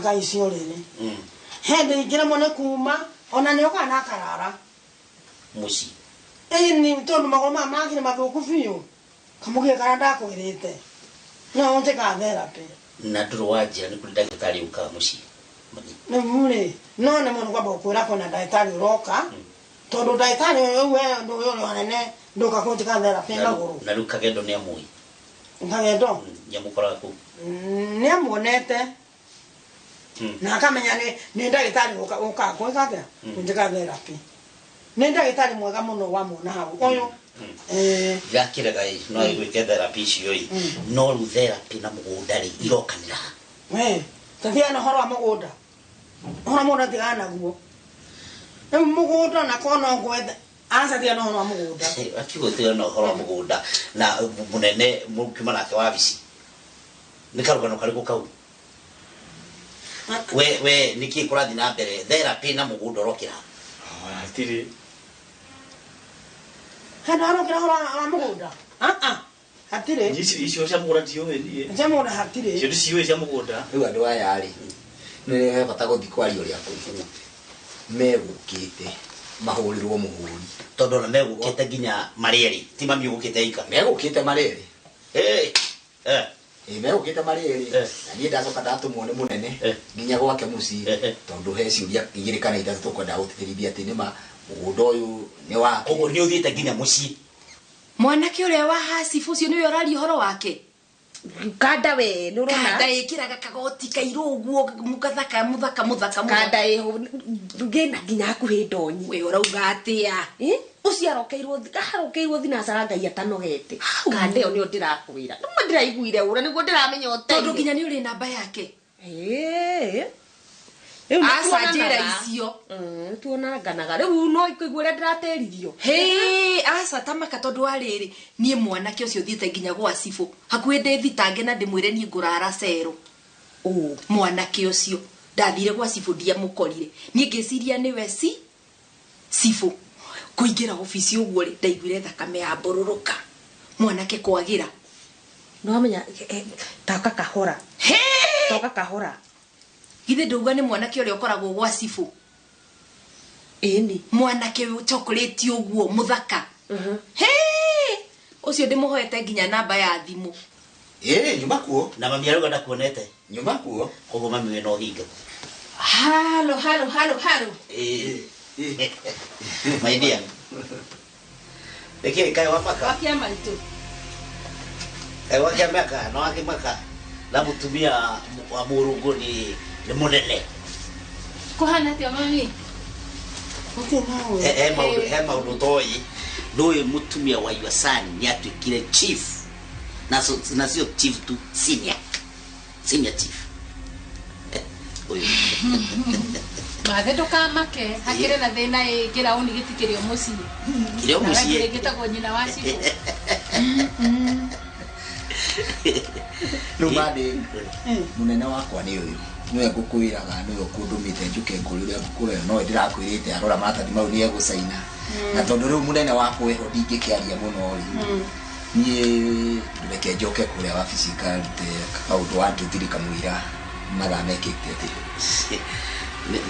Akaici ũrĩrĩ. Hĩndĩ ingĩremwo nĩ kuma ona nĩ okaga na akarara. Mũciĩ. Ĩni tondũ magũrũ maya makĩrĩ mathũku biũ. Kamũgĩre karĩa ndakwĩrĩte. No ũnjĩkaga therapy. Na ndũrĩ wanjĩra nĩ kũrĩ ndagĩtarĩ ũkaga mũciĩ. Mami. Rĩu rĩ, no nĩ mũndũ kwamba gũkwĩra kwĩna ndagĩtarĩ ũroka, tondũ ndagĩtarĩ ũyũ we ũndũ ũyũ ũrĩ hanene ndũka kũnjĩka therapy magũrũ. Na rĩu Kagendo nĩ amũĩ. Kagendo? Nĩ amũkoraga kũu. Nĩ amuonete. Na akamenya nĩ nĩ ndagĩtarĩ ũka ũkaga gwĩka atĩa? Kũnjĩka therapy. Nĩ ndagĩtarĩ mwega mũno wamuona hau. Ũyũ. Eh. Ndakĩrega ĩ, no agĩgwĩke therapy icio ĩ, no rĩu therapy na mũgũnda rĩ, irokanĩra ha? We, ta tigana na ũhoro wa mũgũnda. Ũhoro wa mũgũnda tigana naguo. Rĩu mũgũnda onako no ngwethe. Aca tigana na ũhoro wa mũgũnda. Akiuga tigana na ũhoro wa mũgũnda na mũnene mũkiuma nake wabici. Nĩ karũgano karĩkũ kau? We we nĩkĩ kũrathiĩ na mbere therapy na mũgũnda ũrokĩra ha? Hatirĩ. Handũ harokĩra ũhoro wa mũgũnda? Ah ah. Hatirĩ. Niĩ ici icio cia mũgũnda ndiũĩ niĩ. Cia mũgũnda hatirĩ. Icio ndiciũĩ cia mũgũnda. Rĩu andũ aya rĩ, nĩ he bata gũthiĩ kwaria ũrĩa kũrĩ. Megũkĩte mahũrĩrwo mũhũri. Tondũ ona megũkĩte nginya marĩ erĩ, ti mami ũgũkĩte ika. Megũkĩte marĩ erĩ. Hey. Eh. Ĩĩ megũkĩte marĩ erĩ. Eh. Na niĩ ndacoka ndatũmwo nĩ mũnene Eh. nginya gwake mũciĩ Eh, eh. tondũ he ciũria igĩrĩ kana ithatũ tũkwendaga gũtĩtĩrithia atĩ nĩma mũgũnda ũyũ nĩ wake. Ũguo nĩ ũthiĩte nginya mũciĩ. Mwanake ũrĩa wa Hasibu ũcio nĩwe ũraria ũhoro wake? Kanda we, nĩ ũrona? Kanda ĩkĩraga kagoti kairũ ũguo, mũgathaka, mũthaka, mũthaka, mũthaka. Kanda ĩho, ngĩna nginya hakuhĩ ndonyi. We ũrauga atĩa? Ĩ? Ũcio arokeirwo, arokeirwo thinacara Ngai atanogete. Kanda ĩyo nĩyo ndĩrakwĩra. Nĩma ndĩraiguire ũra, nĩguo ndĩramenya ũteire. Tondũ nginya nĩ ũrĩ namba yake. Ĩĩ. Rĩu nĩ Aca, njĩra tuonanaga. icio. Nĩ tuonanganaga. Rĩu no kũigua ũrĩa ndĩratĩririo. Hĩ, aca ta maka tondũ wa rĩrĩ, niĩ mwanake ũcio thiĩte nginya gwa cibũ. Hakuhĩ ndĩthitange na ndĩmwĩre niĩ ngũrara cero. Ũ. Mwanake ũcio. Ndathire gwa cibũ ndiamũkorire. Niĩ ngĩciria nĩwe ci cibũ. Kũingĩra obici ũguo rĩ, ndaiguire thakame yambũrũrũka. Mwanake kwagĩra. Nĩwamenya, toka kahora. Hĩ! Toka kahora. Githĩ ndauga nĩ mwanake ũrĩa ũkoragwo gwa cibũ? Ĩni. Mwanake wĩ chocolate ũguo, mũthaka. Hĩ! Ũcio ndĩmũhoete nginya namba ya thimũ. Ĩĩ, nyuma kuo. Na mami arauga ndakuonete. Nyuma kuo. Koguo mami wĩna ũhinga. Halo, halo, halo, halo. Ĩĩ. My dear. Nĩkĩ kaĩ wamaka? Wakia maitũ. Kaĩ wakĩamaka na wakĩmaka na mũtumia wa mũrũngũ nĩ nĩ mũnene. Kũhana atĩa mami? Gũtirĩ nawe. He he maũndũ he maũndũ toĩ. Ndũĩ mũtumia wa your son nĩ atuĩkire chief. Na so, na sio chief tu senior. Senior chief. Ũyũ. Mathe ndũkamake, hakĩrĩ na thĩna ĩ kĩraũni gĩtikĩrĩ o mũciĩ. Kĩrĩ o mũciĩ. Na gĩtagwo nyina wa cibũ. Rĩu mandĩ mũnene wakwa nĩ ũyũ nĩwe ngũkwĩraga nĩwe ũkũndũmĩte njũke ngũrĩ ũrĩa ngũkũrĩa nowe ndĩrakwĩrĩte arora maratathi mau nĩ egũcaina na tondũ rĩu mũnene wakwa eho ndingĩkĩaria mũno rĩ niĩ reke njoke kũrĩa wabici ngarute kaũndũ wa two three kamũira mathaa mekĩte atĩa.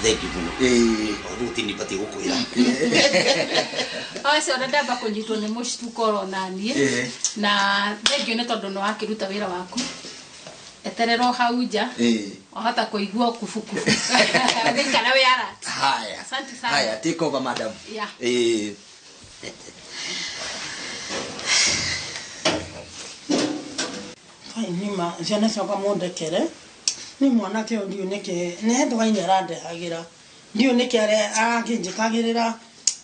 Thank you mũno. Ĩĩ. Rĩu ti batiĩ gũkwĩra. Aca ona ndamba kũnyitwo nĩ mũcituko oro naniĩ. Ĩĩ. Na thengio nĩ tondũ nĩ wakĩruta wĩra waku. Eterera o hau nja. Ĩĩ. Wahota kũigua kubukubu. Ũgĩikara wĩ alert. Haya. Asante sana. Haya, take over madam. Yeah. Ĩĩ. Kai nima ciana ciakwa mũndekere ni mwanake ũyũ ndiũĩ nĩkĩ nĩ hetũka-inĩ arandehagĩra ndiũĩ nĩkĩ arakĩnjĩkagĩrĩra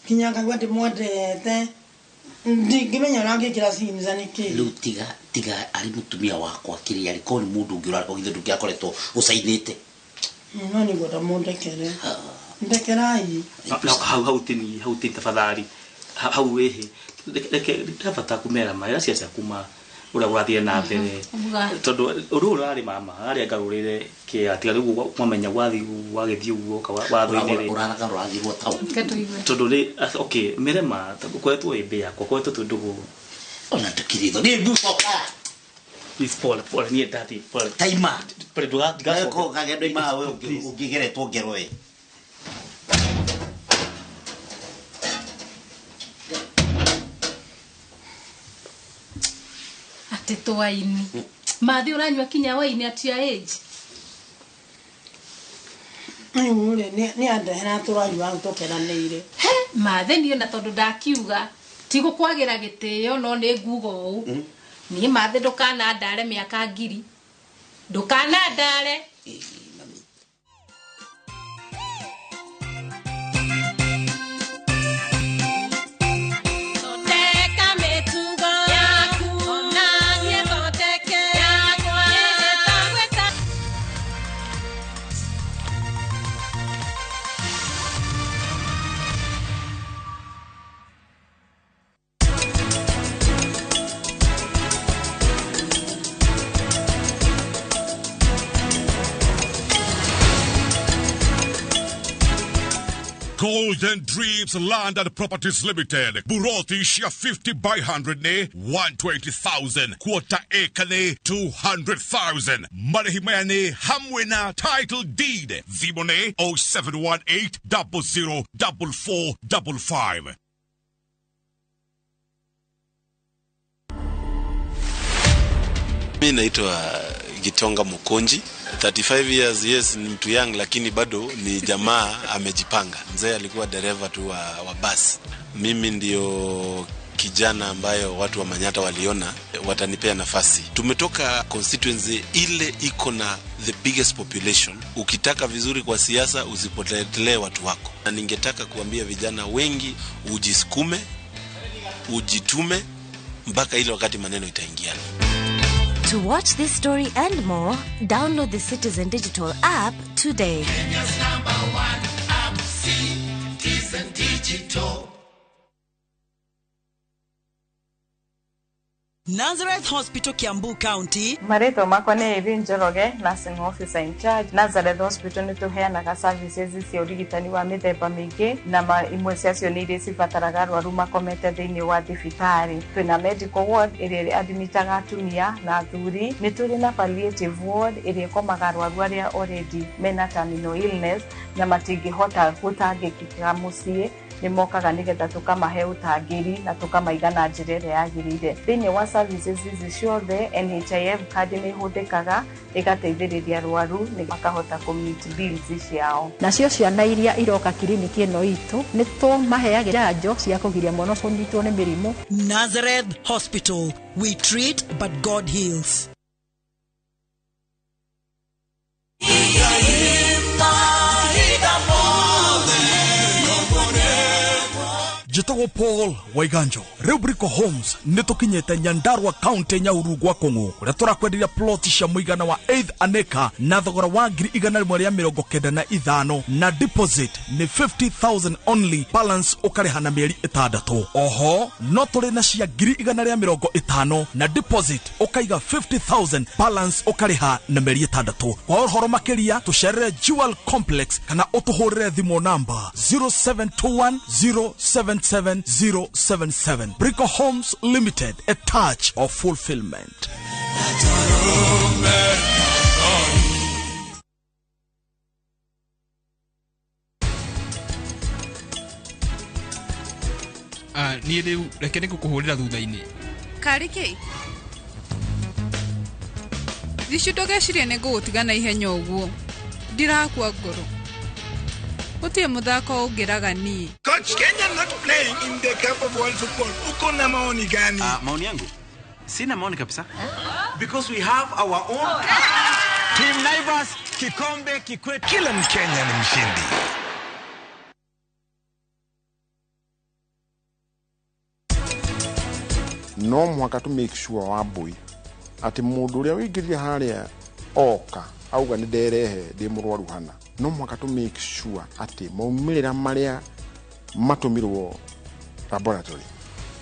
nginya ngaigua ndĩmwendete ndingĩmenya ũrĩa angĩkĩra cinza nĩkĩ. Rĩu tiga tiga arĩ mũtumia wakwa kĩrĩa arĩ korwo nĩ mũndũ ũngĩ ũrarĩ githĩ ndũngĩakoretwo ũcainĩte. No nĩ ngwenda mũndekere. Ndekerai. Hau hau tini hau tini tafadhali hau wĩhĩ reke ndabata kumera ma ĩra ciaca kuma ũrĩa kũrathiĩ na mbere tondũ ũndũ ũyũ ũrarĩ mama arĩa ngarũrĩre kĩa tiga rĩu mwamenya gwathiĩ gwagĩthiĩ ũguo ka watho-inĩ rĩ ũraraga rũrathirwo tau tondũ rĩ okay merema ũkoretwo wĩ mbĩ yakwa ũkoretwo twĩ ndũgũ ona ndũkĩrĩtho nĩ mbucoka. Please, pole pole, niĩ ndathiĩ pole. Taima. Pole, ndigacoke. Ko kagendo ima we ũngĩgeretwo ngero we. Atĩ twaini. Mathi ũranyua kinya waini at your age. Rĩu rĩ nĩ andehera tũranyua tũkeranĩire. He, mathe niĩ na tondũ ndakiuga ti gũkwagĩra gĩtĩo no nĩ nguga ũũ. Niĩ mathe ndũkanandare mĩaka 1000. Ndũkanandare. Thondeka mĩtugo yaku, ona niĩ thondeke yakwa. Golden Dreams Land and Properties Limited. Buroti share 50 by 100 ne 120,000. Quarter acre ne 200,000. Marihimaya ne hamwe na title deed. Thimũ ne 0718 00 4455. Mi naitwa Gitonga Mukonji, 35 years, yes, ni mtu young lakini bado ni jamaa amejipanga. Mzee alikuwa dereva tu wa basi. Mimi ndio kijana ambayo watu wa Manyata waliona watanipea nafasi. Tumetoka constituency ile iko na the biggest population. Ukitaka vizuri kwa siasa usipotelee watu wako. Na ningetaka kuambia vijana wengi ujisukume, ujitume mpaka ile wakati maneno itaingiana. To watch this story and more, download the Citizen Digital app today. Kenya's number one app, Citizen Digital. Nazareth Hospital, Kiambu County. Marĩtwa makwa nĩ Irene Njoroge, nursing officer in charge. Nazareth Hospital nĩ tũheanaga services cia ũrigitani wa mĩthemba mĩingĩ na imwe ciacio nĩ iria cibataraga arwaru makomete thĩinĩ wa thibitarĩ. Twĩna medical ward ĩrĩa admitaga atumia na athuri. Nĩ tũrĩ na palliative ward ĩrĩa ĩkomaga arwaru arĩa already mena terminal illness na matingĩhota gũtangĩkĩka mũciĩ. Nĩ mokaga nĩgetha tũkamahe ũtangĩri na tũkamaiga na njĩra ĩrĩa yagĩrĩire. Thĩinĩ wa services ici ciothe NHIF card nĩ ĩhũthĩkaga ĩgateithĩrĩria arwaru nĩ makahota kũ meet bills ciao. Nacio ciana iria iroka kiriniki ĩno itũ nĩ tũmaheagĩra njanjo cia kũgiria mwana ũcio ũnyitwo nĩ mĩrimũ. Nazareth Hospital, we treat but God heals. Njĩtagwo Paul Waiganjo. Rĩu Brico Homes nĩ tũkinyĩte Nyandarua County Nyahururu gwa Kũng'ũ kũrĩa tũrakwenderia plot cia mũigana wa 8 an acre na thogora wa 195,000 na deposit nĩ 50,000 only, balance ũkarĩha na mĩeri 6. Oho no tũrĩ na cia 150,000 na deposit ũkaiga 50,000, balance ũkarĩha na mĩeri 6. Kwa ũhoro makĩria tũcerere Jewel Complex kana ũtũhũrĩre thimũ namba 0721 077 077. Brico Homes Limited, a touch of fulfillment. Niĩ rĩu reke nĩ ngũkũhũrĩra thutha-inĩ. Karĩ kĩ? Ricu ndũgecirie nĩ ngũgũtiga na ihenya ũguo. Ndirakua ngoro. Gũtirĩ mũthako ũngĩraga niĩ. Coach, Kenya not playing in the Cup of World Football. Uko na maoni gani? Maoni yangu? Sina maoni kabisa. Because we have our own Team Naivas, kikombe kikwetu. Kila Mkenya ni mshindi. No mũhaka tu make sure Wambui atĩ mũndũ ũrĩa wĩingĩrire harĩa oka auga nĩ nderehe ndĩ mũrwaru hana, no mũhaka tu make sure atĩ maumĩrĩra marĩa matũmirwo laboratory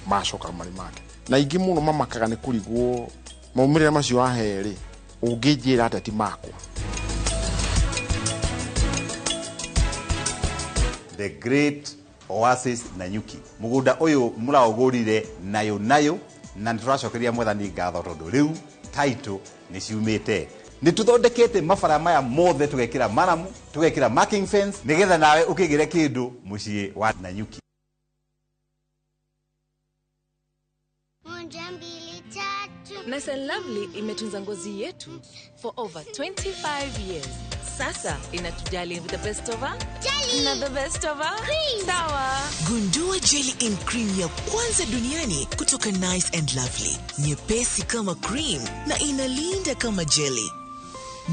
macoka marĩ make. Na ingĩ mũno mamakaga nĩ kũrigwo maumĩrĩra macio wahe rĩ, ũngĩnjĩra atĩ ti makwa. The Great Oasis Nanyuki mũgũnda ũyũ mũraũgũrire nayo nayo na nĩ tũracokeria mwathani ngatho tondũ rĩu Title nĩ ciumĩte. Nĩ tũthondekete mabara maya mothe, tũgekĩra maramu, tũgekĩra marking fence, nĩgetha nawe ũkĩgĩre kĩndũ mũciĩ wa Nanyuki. Moja, mbili, tatu. Nice and Lovely imetunza ngozi yetu for over 25 years. Sasa inatujali with the best of her Jelly. Na the best of her Cream. Sawa. Gundua Jelly in Cream ya kwanza duniani kutoka Nice and Lovely, nyepesi kama cream na inalinda kama jelly.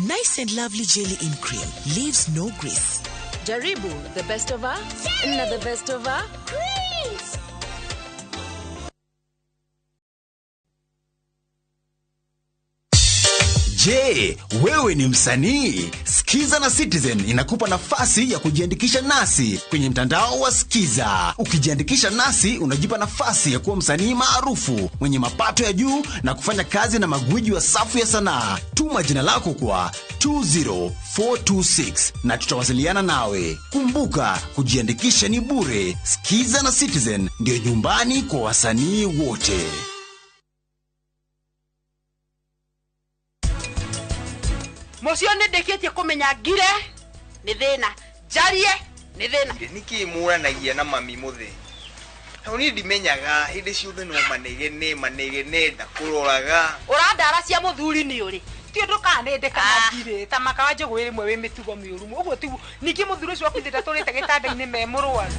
Nice and Lovely Jelly in Cream leaves no grease. Jaribu the best of her na the best of her Creams. Je, wewe ni msanii? Skiza na Citizen inakupa nafasi ya kujiandikisha nasi kwenye mtandao wa Skiza. Ukijiandikisha nasi, unajipa nafasi ya kuwa msanii maarufu mwenye mapato ya juu na kufanya kazi na magwiji wa safu ya sanaa. Tuma jina lako kwa 20426 na tutawasiliana nawe. Kumbuka, kujiandikisha ni bure. Skiza na Citizen ndio nyumbani kwa wasanii wote. Mũcio nĩ ndĩkĩtie kũmenya ngire nĩ thĩna, njarie nĩ thĩna. Nĩkĩ mũranagia na mami mũthĩ? Hau niĩ ndimenyaga, hĩndĩ ciothe no manegene manegene, ndakũroraga. Ũrandara cia mũthuri nĩ ũrĩ. Ti ũndũ kana nĩ ndekana ngirĩ ta maka wa njũgũ ĩrĩ mwe wĩ mĩtugo mĩũru ũguo tiguo. Ningĩ mũthuri ũcio waku ithe ndatũrĩte gĩtanda-inĩ me mũrwaru.